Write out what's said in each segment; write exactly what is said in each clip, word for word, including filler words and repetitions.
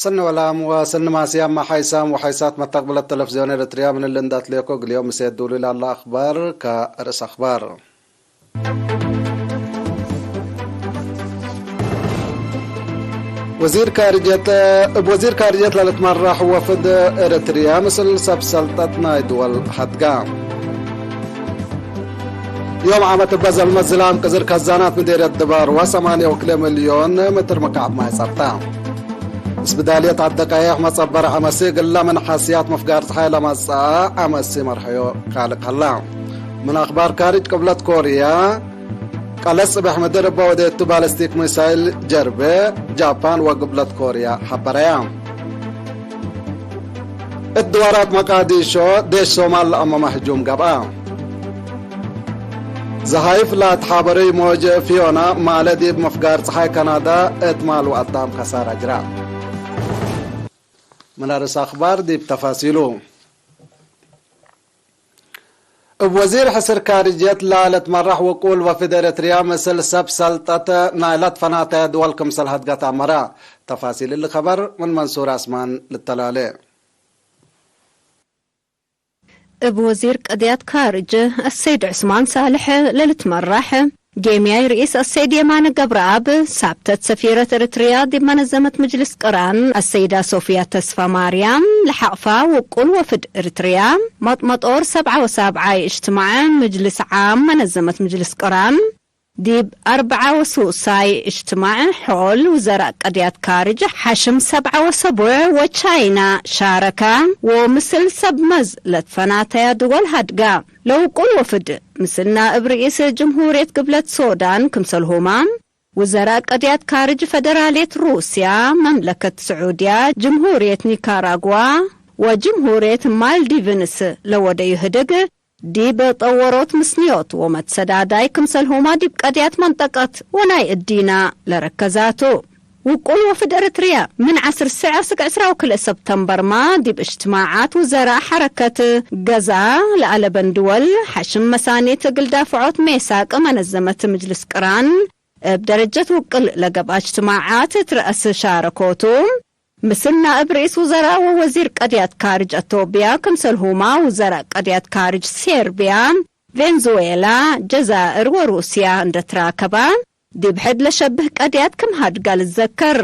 ሰኒ ወላም ወሰኒ ማስያም፣ መሓይሳም ወሓይሳት መተቅብለት ተለፍዝዮን ኤረትርያ፣ ምን እሊ እንዳትሌኮ እግልዮም ምሴ ዱሉ ላለ አክባር ከርእስ አክባር። ወዚር ካርጀት፣ እብ ወዚር ካርጀት ለልትመራሕ ወፍድ ኤረትርያ ምስል ሰብ ሰልጠት ናይ ድወል ሐድጋ። ዮም ዓመት እበ ዘልመት ዝላም ቅዝር ከዛናት ምዴርየት ድባርዋ ሰማንያ ወክልኤ ሚልዮን ምትር መካዕብ ማይ ጸብጣ። እስብዳልየት ዐደቀየሕ መጸበረ ዐመሲ እግለ ምን ሐስያት መፍጋር ጸሓይ ለመጽአ ዐመሲ መርሐዮ ካልቅ ሀላ። ምን አክባር ካርጅ ቅብለት ኮርያ፣ ቀለስ ጽቤሕ ምድር እበ ወዴቱ ባለስቲክ ሚሳይል ጀርቤ ጃፓን ወግብለት ኮርያ ሐበረያ። እት ድዋራት መቃዲሾ ዴሽ ሶማል ለአመመ ህጁም ገብአ። ዘሃይፍ ለአትሓበረዩ ሞጅ ፊዮና ማለ ዲብ መፍጋር ጸሓይ ካናዳ እት ማል ወአዳም ከሳር አጅራ። ምን አርእስ አክባር ዲብ ተፋሲሉ። እብ ወዚር ሕስር ካርጅየት ለልትመራሕ ውቁል ወፍድ ኤረትርያ ምስል ሰብ ሰልጠት ናይላ ትፈናተየ ድወል ክምሰል ሀድገት አመረ። ተፋሲል እሊ ከበር ምን መንሱር አስማን ልተላሌ። እብ ወዚር ቀድያት ካርጅ አሰይድ ዑስማን ሳልሕ ለልትመራሕ ጌምያይ ርኢስ አሰይድ የማነ ገብረአብ፣ ሳብተት ሰፊረት ኤረትርያ ዲብ መነዘመት ምጅልስ ቅራን አሰይዳ ሶፍያ ተስፋ ማርያም ለሐቅፋ ውቁል ወፍድ ኤረትርያ፣ መጥመጦር ሰብዓ ወሳብዓይ እጅትማዕ ምጅልስ ዓም መነዘመት ምጅልስ ቅራን፣ ዲብ አርበዓ ወሱሳይ እጅትማዕ ሖል ውዘራእ ቀድያት ካርጅ ሐሽም ሰብዓ ወሰቡዕ ወቻይና ሻረከ፣ ወምስል ሰብ መዝ ለትፈናተያ ድወል ሀድጋ። ለውቁል ወፍድ ምስል ናእብ ርኢስ ጅምሁርየት ግብለት ሶዳን ክምሰልሁማ፣ ውዘራእ ቀድያት ካርጅ ፈደራልየት ሩስያ፣ መምለከት ስዑድያ፣ ጅምሁርየት ኒካራጓ ወጅምሁርየት ማልዲቭንስ ለወደዩ ህድግ፣ ዲብ ጠወሮት ምስንዮት ወመትሰዳዳይ ክምሰልሁማ ዲብ ቀድያት መንጠቀት ወናይ እዲና ለረከዛቱ። ውቁል ወፍድ ኤረትርያ ምን ዐስር ሰዕ አስክ ዕስራ ወክልኤ ሰብተምበርማ ዲብ እጅትማዓት ውዘራእ ሐረከት ገዛ ለአለበን ድወል ሐሽም መሳኒት እግል ዳፍዖት ሜሳቅ መነዘመት ምጅልስ ቅራን እብ ደረጀት ውቅል ለገብአ እጅትማዓት እት ረአስ ሻረኮቱ። ምስል ናእብ ርኢስ ውዘራእ ወወዚር ቀድያት ካርጅ አቶብያ፣ ክምሰልሁማ ውዘራእ ቀድያት ካርጅ ሴርብያ፣ ቬንዙዌላ፣ ጀዛእር ወሩስያ እንደ ትራከባ፣ ዲብ ሕድ ለሸብህ ቀድያት ክም ሀድጋ ልዘከር።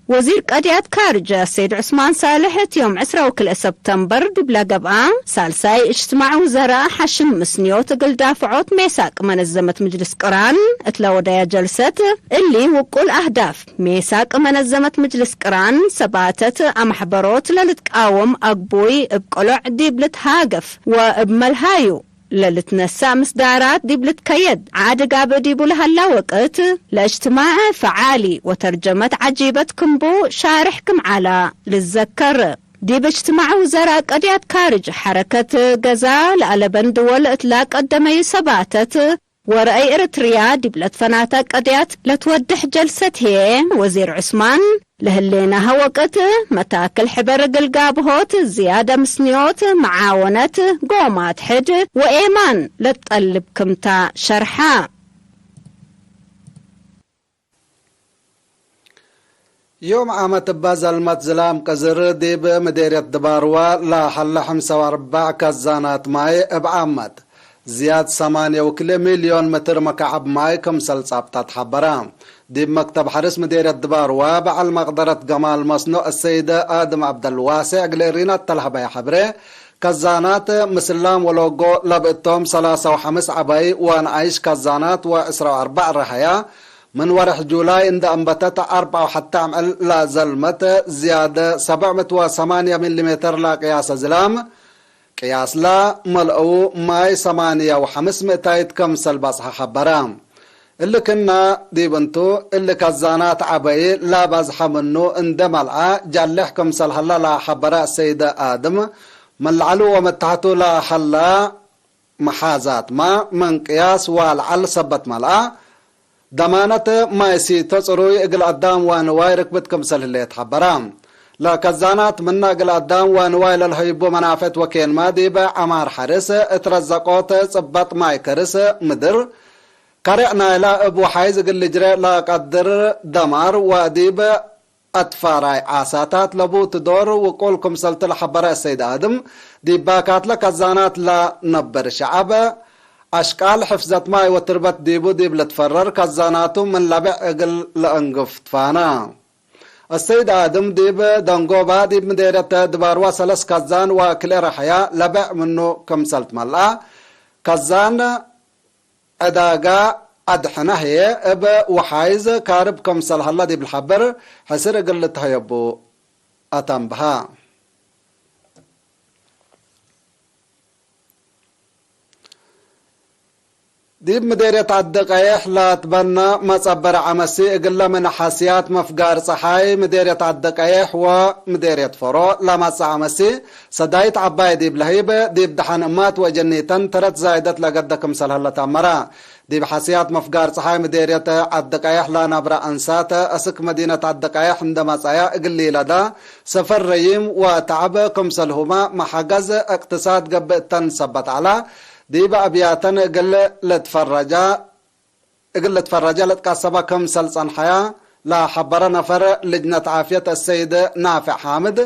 ወዚር ቀድያት ካርጅ አሰይድ ዑስማን ሳልሕ፣ እት ዮም ዕስራ ወክልኤ ሰብተምበር ዲብለ ገብአ ሳልሳይ እጅትማዕ ውዘራእ ሐሽም ምስንዮት እግል ዳፍዖት ሜሳቅ መነዘመት ምጅልስ ቅራን እት ለወደያ ጀልሰት፣ እሊ ውቁል አህዳፍ ሜሳቅ መነዘመት ምጅልስ ቅራን ሰባተት አመሕበሮት ለልትቃወም አግቡይ እብ ቅሎዕ ዲብ ልትሃገፍ ወእብ መልሃዩ ለልትነሳእ ምስዳራት ዲብ ልትከየድ ዓድ ጋብእ ዲቡ ለሀላ ወቅት፣ ለእጅትማዕ ፈዓሊ ወተርጀመት ዐጂበት ክምቡ ሻርሕ ክም ዐላ ልዘከር። ዲብ እጅትማዕ ውዘራእ ቀድያት ካርጅ ሐረከት ገዛ ለአለበን ድወል እት ላቀደመዩ ሰባተት፣ ወረአይ ኤረትርያ ዲብ ለትፈናተ ቀድያት ለትወድሕ ጀልሰት ህዬ፣ ወዚር ዑስማን፣ ለህሌናሀ ወቅት፣ መታክል ሕበር እግል ጋብሆት ዝያደ ምስንዮት፣ መዓወነት፣ ጎማት ሕድ ወኤማን ለትጠልብ ክምታ ሸርሐ። ዮም ዓመት እበ ዘልመት ዝላም ቅዝር ዲብ ምዴርየት ድባርዋ ለሀለ ሐምሳ ወአርበዕ ከዛናት ማይ እብ ዓመት ዝያድ ሰማንያ ወክልኤ ሚልዮን ምትር መካዕብ ማይ ክምሰል ጻብጣት ሐበረ። ዲብ መክተብ ሐርስ ምዴርየት ድባርዋ በዐል መቅደረት ገማል መስኖ አሰይደ አድም ዐብደልዋሴዕ እግል ኤሪና እተለሀበየ ሐብሬ፣ ከዛናት ምስላም ወሎጎ ለብእቶም ሰላሳ ወሐምስ ዐባይ ወነአይሽ ከዛናት ወዕስራ ወአርበዕ ረሀያ፣ ምን ወርሕ ጁላይ እንደ አንበተት አርበዕ ወሐቴ አምዕል ለዘልመት ዝያደ ሰብዕ ምእት ወሰማንያ ሚሊ ሜተር ለቅያሰ ዝላም ቅያስላ መልአው ማይ ሰማንያ ወሐምስ ምእታይት ከምሰል በጽሐ ሐበረ። እሊ ክና ዲብ እንቱ፣ እሊ ከዛናት ዐበይ ለበዝሐ ምኑ እንደ መልአ ጃሌሕ ክምሰል ሀላ ለሐበረ አሰይደ አድም፣ ምን ለዐሉ ወመታሕቱ ለሀላ መሓዛትመ ምን ቅያስ ወአልዐል ሰበት መልአ፣ ደማነት ማይ ሲቶ ጽሩይ እግል አዳም ወንዋይ ርክብት ክምሰል ህሌት ሐበረ። ለከዛናት ምነ እግል አዳም ወንዋይ ለልሀይቡ መናፍዕት ወኬንመ ዲብ ዐማር ሐርስ እት ረዘቆት ጽበጥ ማይ ከርስ ምድር ከሬዕ ናይላ እብ ወሓይዝ እግል ልጅሬ ለቀድር ደማር ወዲብ አትፋራይ ዓሳታት ለቡት ዶር ውቁል ክምሰልቱ ለሐበረ አሰይድ አድም፣ ዲብ ባካትለ ከዛናት ለነብር ሸዐብ፣ አሽቃል ሕፍዘት ማይ ወትርበት ዲቡ ዲብ ልትፈረር ከዛናቱ ምን ለብዕ እግል ለአንግፍ ትፋና። አሰይድ አድም ዲብ ደንጎባ ዲብ ምዴርየት ድባርዋ ሰለስ ከዛን ወክልኤ ረሐያ ለብዕ ምኑ ክምሰል ትመልአ። ከዛን ዕዳጋ አድሕነ ህዬ እብ ወሓይዝ ካርብ ክምሰል ሀላ ዲብ ለሐብር፣ ሕስር እግል ልትሀየቡ አተንብሀ። ዲብ ምዴርየት ዐዲ ቀይሕ ለትበነ መጸበረ ዐመሲ፣ እግለ ምን ሐስያት መፍጋር ጸሓይ ምዴርየት ዐዲ ቀይሕ ወምዴርየት ፈሮ ለመጽአ ዐመሲ፣ ሰዳይት ዐባይ ዲብ ለህይብ፣ ዲብ ደሐን እማት ወእጀኒተን ተረት ዛይደት ለገደ ክምሰል ሀለ ተአመረ። ዲብ ሐስያት መፍጋር ጸሓይ ምዴርየት ዐዲ ቀየሕ ለነብረ አንሳት፣ አስክ መዲነት ዐዲ ቀየሕ እንደ መጽአያ እግል ሊለዳ ሰፈር ረዪም ወተዐብ ክምሰልሁመ መሐገዝ እቅትሳድ ገብእ እተን ሰበት ዐላ፣ ዲብ አብያተን እግል ልትፈረጃ፣ እግል ልትፈረጃ ለትቃሰባ ክምሰል ጸንሐያ ለሐበረ ነፈር ልጅነት ዓፍየት አሰይድ ናፍዕ ሓምድ፣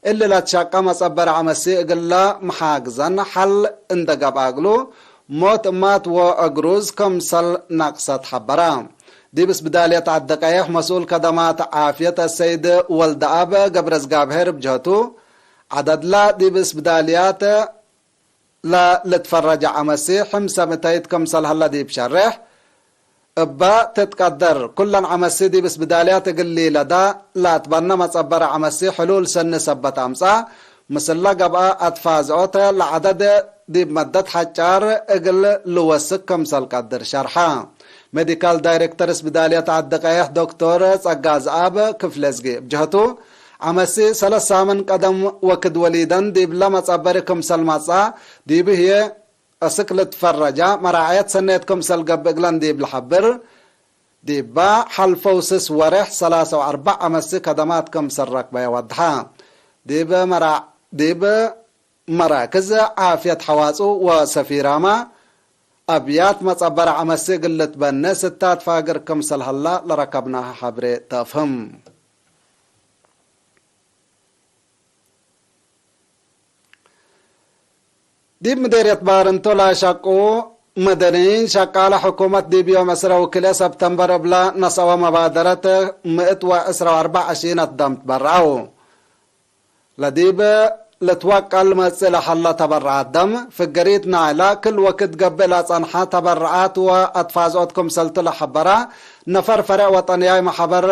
እሊ ለትሸቀ መጸበረ ዐመሲ እግለ መሓግዘን ሐል እንደ ገብአ እግሉ፣ ሞት እማት ወእግሩዝ ክምሰል ነቅሰት ሐበረ። ዲብ እስብዳልየት ዐዲ ቀየሕ መስኡል ከደማት ዓፍየት አሰይድ ወልደአብ ገብረዝጋብሄር እብ ጀህቱ፣ ዐደድላ ዲብ እስብዳልያት ለልትፈረጀ ዐመሲ ሕምሰ ምተይት ክምሰል ሀለ ዲብ ሸሬሕ፣ እበ ትትቀደር፣ ኩለን ዐመሲ ዲብ እስብዳልያት እግል ሊለዳ ለአትበነ መጸበረ ዐመሲ ሕሉል ሰኒ ሰበት አምጽአ፣ ምስለ ገብአ አትፋዝዖት ለዐደድ ዲብ መደት ሐጫር እግል ልወስክ ክምሰል ቀድር ሸርሐ። ሜዲካል ዳይሬክተር እስብዳልየት ዐዲ ቀየሕ ዶክቶር ጸጋዝኣብ ክፍሌዝጊ እብ ጀህቱ፣ ዐመሲ ሰለስ ሳምን ቀደም ወክድ ወሊደን ዲብለ መጸበሪ ክምሰል መጽአ፣ ዲብ ህዬ አስክ ልትፈረጃ መራዐየት ሰኔት ክምሰል ገብእ እግለን ዲብ ለሐብር፣ ዲባ ሐልፈው ስስ ወሬሕ ሰላሰ ወአርበዕ አመሲ ከደማት ክምሰል ረክበየ ወድሐ። ዲብ መራ-፣ ዲብ መራክዝ ዓፍየት ሐዋጹ ወሰፊራማ አብያት መጸበረ ዐመሲ እግል ልትበነ ስታት ፋግር ክምሰል ሀላ ለረከብናሀ ሐብሬ ተአፍህም። ዲብ ምዴርየት ባርንቶ ለአሸቁ መደንይን ሸቃለ ሕኩመት ዲብ ዮም ዕስረ ወክልኤ ሰብተምበር እብለ ነሰአወ መባደረት ምእት ወዕስረ ወአርበዕ አሺነት ደም ትበረአው። ለዲብ ልትወቀል መጽእ ለሀለ ተበረዓት ደም፣ ፍገሪት ናይላ ክል ወክድ ገብእ ለጸንሐ ተበረዓት ወአትፋዝኦት ክምሰልቱ ለሐበረ ነፈር ፈሬዕ ወጠንያይ መሐበር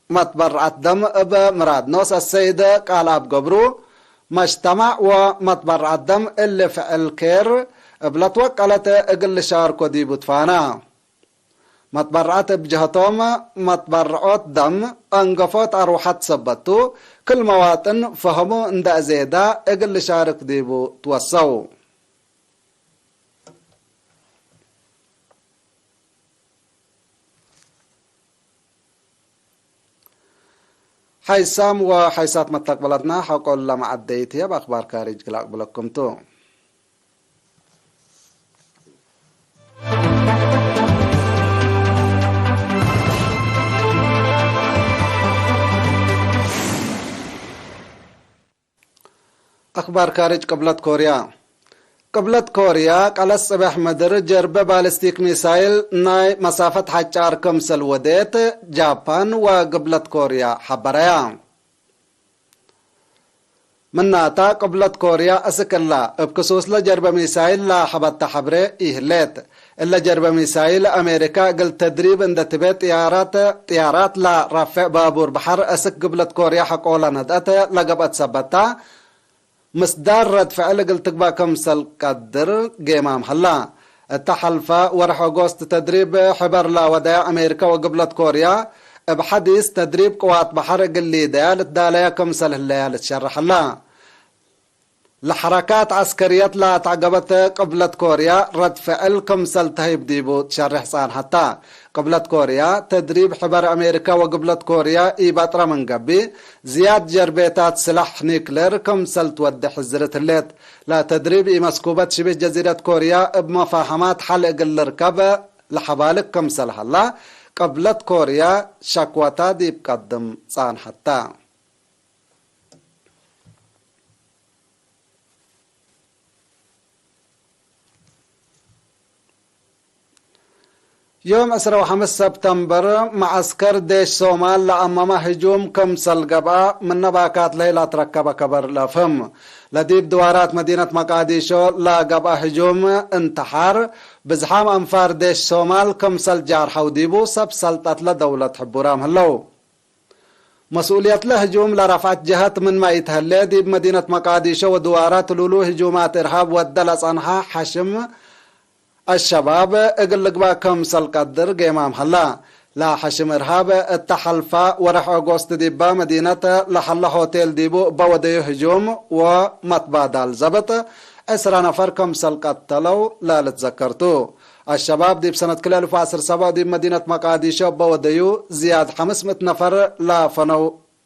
መትበረዓት ደም እብ ምራድ ኖስ አሰይድ ቃልኣብ ገብሩ፣ መጅተማዕ ወመትበረዓት ደም እሊ ፍዕል ኬር እብ ለትወቀለት እግል ልሻርኮ ዲቡ ትፋና። መትበረዐት እብ ጀህቶም፣ መትበረዖት ደም አንገፎት አርወሐት ሰበት ቱ፣ ክል መዋጥን ፈህሙ እንደ አዜዳ እግል ልሻርክ ዲቡ ትወሰው። ሐይሳም ወሐይሳት መተቅበለትና ሐቆ ለመዐደይት ህዬ በአክባር ካሪጅ ክል አቅብለኩም ቱ። አክባር ካርጅ ቅብለት ኮርያ። ቅብለት ኮርያ ቀለስ ጽበሕ ምድር ጀርበ ባሊስቲክ ሚሳይል ናይ መሳፈት ሐጫር ክምሰል ወዴት ጃፓን ወግብለት ኮርያ ሐበረያ። ምናታ፣ ቅብለት ኮርያ እስክ እላ እብ ክሱስለ ጀርበ ሚሳይል ለሐበተ ሐብሬ ኢህሌት። እለ ጀርበ ሚሳይል፣ አሜሪካ እግል ተድሪብ እንደ ትቤ ጥያራት፣ ጥያራት ለረፌዕ ባቡር በሐር እስክ ግብለት ኮርያ ሐቆ ለነድአት ለገብአት ሰበት ታ፣ ምስዳር ረድ ፍዕል እግል ትግባእ ክምሰል ቀድር ጌማም ሀላ። እተ ሐልፈ ወርሕ ኦጎስት ተድሪብ ሕበር ለወደያ አሜሪካ ወግብለት ኮርያ፣ እብ ሐዲስ ተድሪብ ቅዋት በሐር እግል ሊደያ ልትዳለያ ክምሰል ህለያ ልትሸረሕ ሀላ። ለሐረካት ዐስከርየት ለአትዐገበት ቅብለት ኮርያ ረድ ፍዕል ክምሰል ተህይብ ዲቡ ትሸሬሕ ጻንሐት ተ። ቅብለት ኮርያ፣ ተድሪብ ሕበር አሜሪካ ወግብለት ኮርያ ኢበጥረ ምን ገብእ፣ ዝያድ ጀርቤታት ስላሕ ኒክሌር ክምሰል ትወዴ ሕዝርት ህሌት። ለተድሪብ ኢመስኩበት ሽቢህ ጀዚረት ኮርያ እብ መፋሀማት ሐል እግል ልርከብ ለሐባልክ ክምሰል ሀላ፣ ቅብለት ኮርያ ሸክወታ ዲብ ቀድም ጻንሐተ። ዮም ዕስራ ወሐምስ ሰብተምበር፣ መዐስከር ዴሽ ሶማል ለአመመ ህጁም ክምሰል ገብአ፣ ምነ ባካት ለህይ ለትረከበ ከበር ለፍህም። ለዲብ ድዋራት መዲነት መቃዲሾ ለገብአ ህጁም እንትሓር፣ ብዝሓም አንፋር ዴሽ ሶማል ክምሰል ጃርሐው ዲቡ ሰብ ሰልጠት ለደውለት ሕቡራም ህለው። መስኡልየትለ ህጁም ለረፍዐት ጀሀት ምንመ ኢተህሌ፣ ዲብ መዲነት መቃዲሾ ወድዋራት ሉሉ ህጁማት እርሃብ ወደ ለጸንሐ ሐሽም አሸባብ እግል ልግባእ ክምሰል ቀድር ጌማም ሀላ። ለሐሽም እርሃብ እተ ሐልፈ ወርሕ ኦጎስት ዲበ መዲነት ለሀለ ሆቴል ዲቡ እበ ወደዩ ህጁም ወመትባዳል ዘብጥ ዕስራ ነፈር ክምሰል ቀተለው ለልትዘከር ቱ። አሸባብ ዲብ ሰነት ክልኤ አልፍ ወዐስር ሰብዕ ዲብ መዲነት መቃዲሾ እበ ወደዩ ዝያድ ሐምስ ምእት ነፈር ለፈነው፣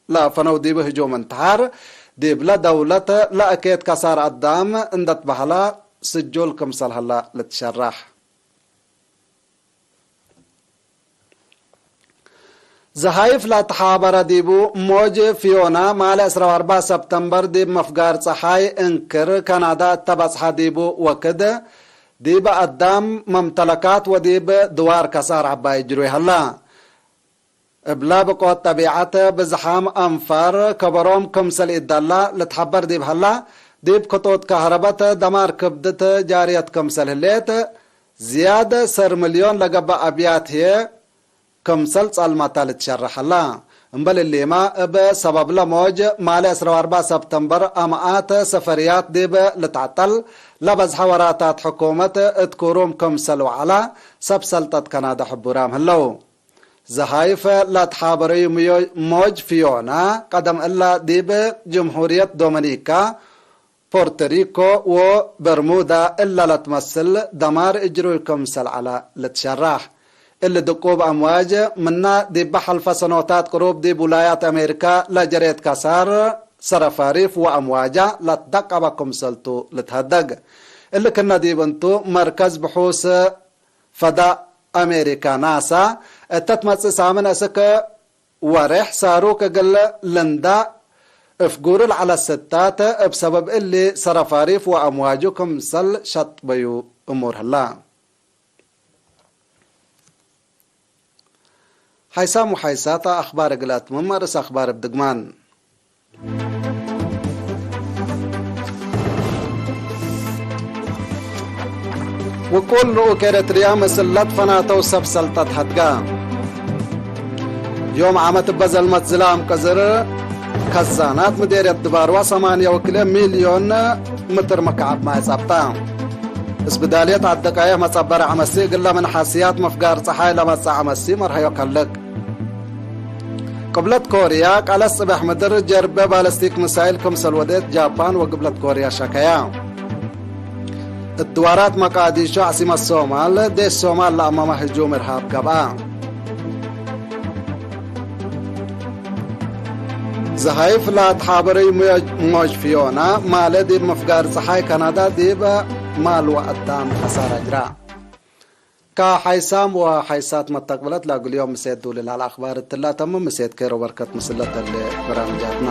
ለፈነው ዲብ ህጁም እንትሓር፣ ዲብለ ደውለት ለእኬት ከሳር አዳም እንደ ትበህላ ስጁል ክምሰል ሀላ ልትሸራሕ። ዘሃይፍ ለተሓበረ ዲቡ ሞጅ ፊዮና ማለ ዕስራ ወአርበዕ ሰብተምበር ዲብ መፍጋር ጸሓይ እንክር ካናዳ እተ በጽሐ ዲቡ ወክድ፣ ዲብ አዳም መምተለካት ወዲብ ድዋር ከሳር ዐባይ እጅሩይ ሀላ። እብለ ብቆት ጠቢዐት ብዝሓም አንፋር ከበሮም ክምሰል ኢዳላ ልትሐበር ዲብ ሀላ፣ ዲብ ክጡት ከህረበት ደማር ክብድት ጃርየት ክምሰል ህሌት፣ ዝያድ ሰር ምልዮን ለገብእ አብያት ህዬ ክምሰል ጸልመተ ልትሸረሕ ሀላ። እምበል እሊመ፣ እብ ሰበብለ ሞጅ፣ ማለ ዕስራ ወአርበዕ ሰብተምበር፣ አምአት ሰፈርያት ዲብ ልትዐጠል ለበዝሐ ወራታት ሕኩመት እት ኩሩም ክምሰል ወዐላ፣ ሰብ ሰልጠት ከናደ ሕቡራም ህለው። ዘሃይፍ ለትሓበረዩ ምዮ-፣ ሞጅ ፊዮና፣ ቀደም እለ ዲብ ጅምሁርየት ዶመኒካ፣ ፖርቶሪኮ ወበርሙዳ እለ ለትመስል ደማር እጅሩይ ክምሰል ዐለ ልትሸራሕ። እሊ ድቁብ አምዋጅ ምና ዲበ ሐልፈ ሰኖታት ቅሩብ ዲብ ውላያት አሜሪካ ለጀሬት ከሳር ሰረፋሪፍ ወአምዋጃ ለትደቀበ ክምሰልቱ ልትሀደግ። እሊ ክነ ዲብ እንቱ መርከዝ ብሑስ ፈዳእ አሜሪካ፣ ናሳ፣ እተ ትመጽእ ሳምን እስክ ወሬሕ ሳሩክ እግል ልንዳእ እፍጉሩ ለዐለ ስታት፣ እብ ሰበብ እሊ ሰረፋሪፍ ወአምዋጁ ክምሰል ሸጥበዩ እሙር ህላ። ሓይሳም ወሓይሳት አኽባር እግል አትምም፣ አርእስ አኽባር እብ ድግማን። ውቁል ልኡክ ኤረትርያ ምስል ለትፈናተው ሰብ ሰልጠት ሀድጋ። ዮም ዓመት እበ ዘልመት ዝላም ቅዝር፣ ከዛናት ምዴርየት ድባርዋ ሰማንያ ወክልኤ ሚልዮን ምትር መካዕብ ማይ ጸብጣ። እስብዳልየት ዐዲ ቀየሕ መጸበረ ዐመሲ እግለ ምን ሐስያት መፍጋር ጸሓይ ለመጽአ ዐመሲ መርሀዮ ከልቅ። ቅብለት ኮርያ፣ ቃለት ጽበሕ ምድር ጀርበ ባለስቲክ ሚሳይል ክምሰል ወዴት ጃፓን ወቅብለት ኮርያ ሸከያ። እት ድዋራት መቃዲሾ ዓሲመት ሶማል፣ ዴሽ ሶማል ለአመመ ህጁም እርሃብ ገብአ። ዘሃይፍ ለአትሓበረዩ ሞጅ ፊዮና፣ ማለ ዲብ መፍጋር ጸሓይ ካናዳ ዲብ ማል ወአዳም ከሳር አጅራ። ከሓይሳም ወሓይሳት መተቅብለት ለእግል ዮም ምሴት ዱል ለዐለ አኽባር እትላ ተምም። ምሴት ኬር ወበርከት ምስለ ተሌ በራምጃትና።